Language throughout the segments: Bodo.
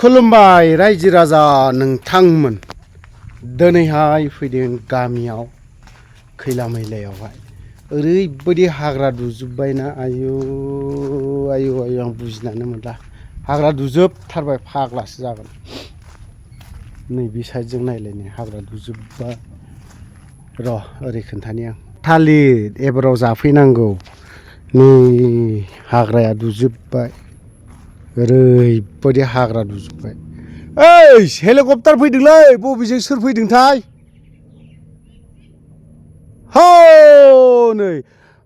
खुलुमबाय रायजो राजा नोंथांमोन दिनैहाय फैदों गामियाव खैला मैलायावहाय ओरैबायदि हाग्रा दुजोबबायना आयु आयु आयु आं बुजिनानै मोनला हाग्रा दुजोबथारबाय फाग्लासो जागोन नैबे साइडजों नायलायनो हाग्रा दुजोबबा र' ओरै खोन्थानि आं थालिर एबाराव जाफैनांगौ नै हाग्राया दुजोबबाय ओरैबायदि हाग्रा दुजोबबाय ओइ हेलिकप्टार फैदोंलै बबेजों सोर फैदोंथाय नै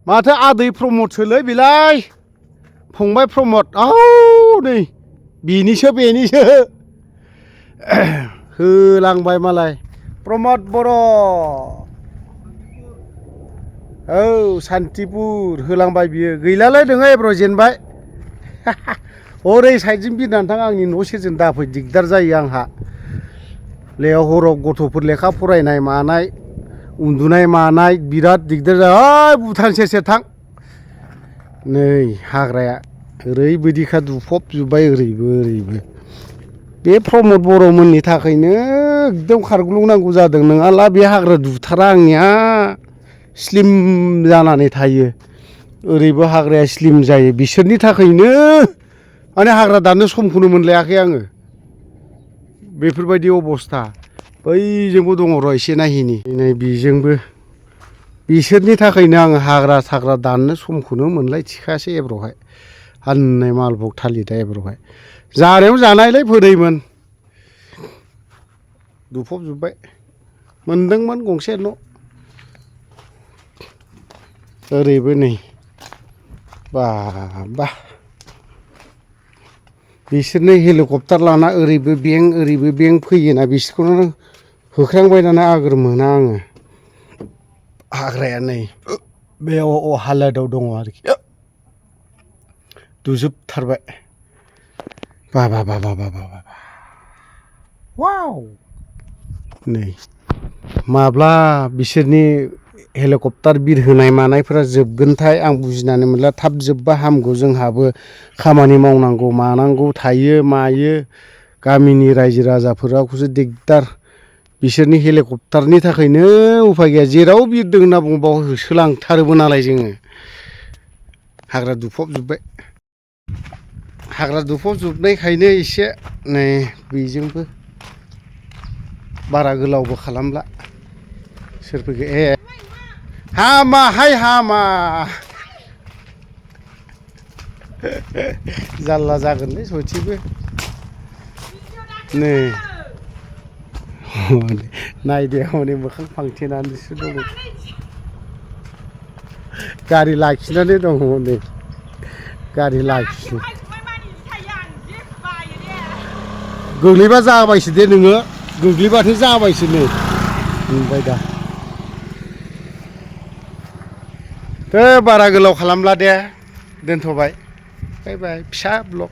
माथो आदै प्रमदसोलै बेलाय फंबाय प्रमद नै बेनिसो होलांबाय मालाय प्रमद बर' औ सान्तिपुर होलांबाय बियो गैलालै नोङो एब्र' जेनबाय हरै साइडजों बिरनानै थां आंनि न' सेरजों दाफै दिगदार जायो आंहा लेयाव हराव गथ'फोर लेखा फरायनाय मानाय उन्दुनाय मानाय बिराद दिगदार जायो ओइ भुटान सेर सेर थां नै हाग्राया ओरैबायदिखा दुफबजोब्बाय ओरैबो ओरैबो बे प्रमद बर'मोननि थाखायनो एकदम खारग्लुंनांगौ जादों नङाब्ला बे हाग्रा दुथारा आंनिया स्लिम जानानै थायो ओरैबो हाग्राया स्लिम जायो बिसोरनि थाखायनो माने हाग्रा दाननो समखौनो मोनलायाखै आङो बेफोरबायदि अबस्था बैजोंबो दङ र' एसे नायहैनि नै बेजोंबो बिसोरनि थाखायनो आङो हाग्रा थाग्रा दाननो समखौनो मोनलायथिखायासै एब्रावहाय हाननाय मालभग थालिदा एब्रावहाय जानायाव जानायलाय फोदैमोन दुफबजोब्बाय मोनदोंमोन गंसे न' ओरैबो नै बा बिसोरनो हेलिकप्टार लाना ओरैबो बें फैयोना बिसोरखौनो होख्रांबाय दाना आगोर मोना आङो हाग्राया नै बे हालोदाव दङ आरोखि दुजोबथारबाय बा वाव नै माब्ला बिसोरनि हेलिकप्टार बिरहोनाय मानायफोरा जोबगोनथाय आं बुजिनानै मोनला थाब जोबबा हामगौ जोंहाबो खामानि मावनांगौ मानांगौ थायो मायो गामिनि रायजो राजाफोराखौसो दिगदार बिसोरनि हेलिकप्टारनि थाखायनो उफाय गैया जेराव बिरदों होनना बुङोबा होसोलांथारोबो नालाय जोङो हाग्रा दुफबजोबनायखायनो एसे नै बेजोंबो बारा गोलावबो खालामला सोर फैखो हामाहाय हामा जारला जागोनलै सयथिबो नै नायदे हनै मोखां फांथेनानैसो दङ गारि लाखिनानै दङ नै गारि लाखि गोग्लैबा जाबायसो दे नोङो गोग्लैबाथाय जाबायसो नै मोनबाय दा बारा गोलाव खालामला दे दोनथ'बाय बाय बाय फिसा ब्लग